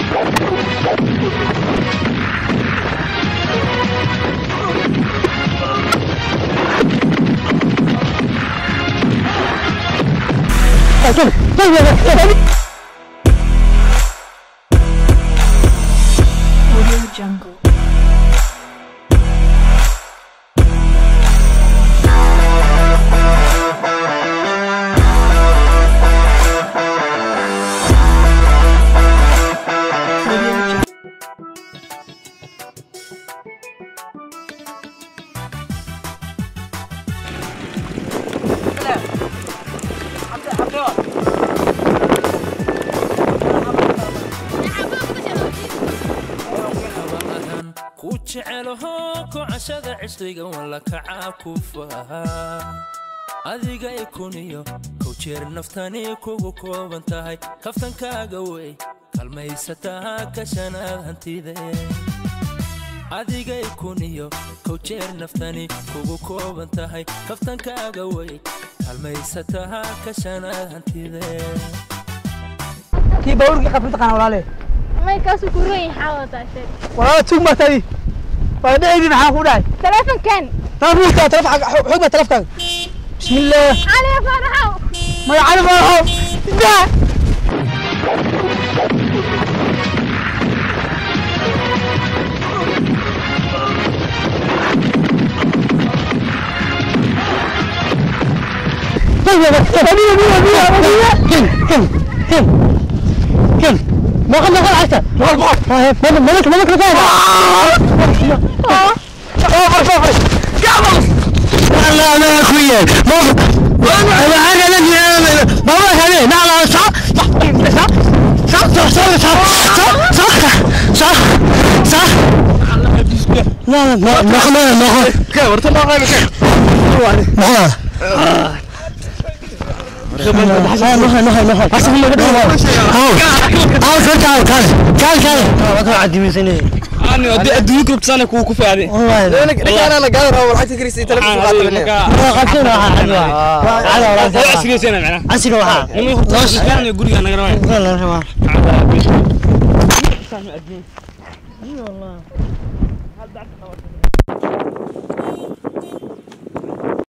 Audio Jungle. Audio Jungle. Ku jecelaho kocashada cishriga wala kacaa ku faha adiga ikuniyo kow jeer naftani kugu kooban tahay kaftankaaga wey kalmaysataa kashanaad hantide adiga ikuniyo kow jeer naftani kugu kooban tahay kaftankaaga wey kalmaysataa kashanaad hantide. Kii baabuurkii qabta taqaana walaale? May kaasuu ku roon yahay wataa sheeg. Walaal tuug ma tadi waa dhacaydi, maxaa ku dhacay? Taleefankan. Taleefanka, taleefanka xoog ma taleefanka. Bismillaah. Cali Faaraxow. Magac Cali Faaraxow daa. كم كم كم ما قلنا قال عشرة ملك ملك ملك. لا لا يا اخويا، انا انا ما هذا. لا لا، صح صح صح صح صح صح صح صح صح. لا لا، ما ما ما ما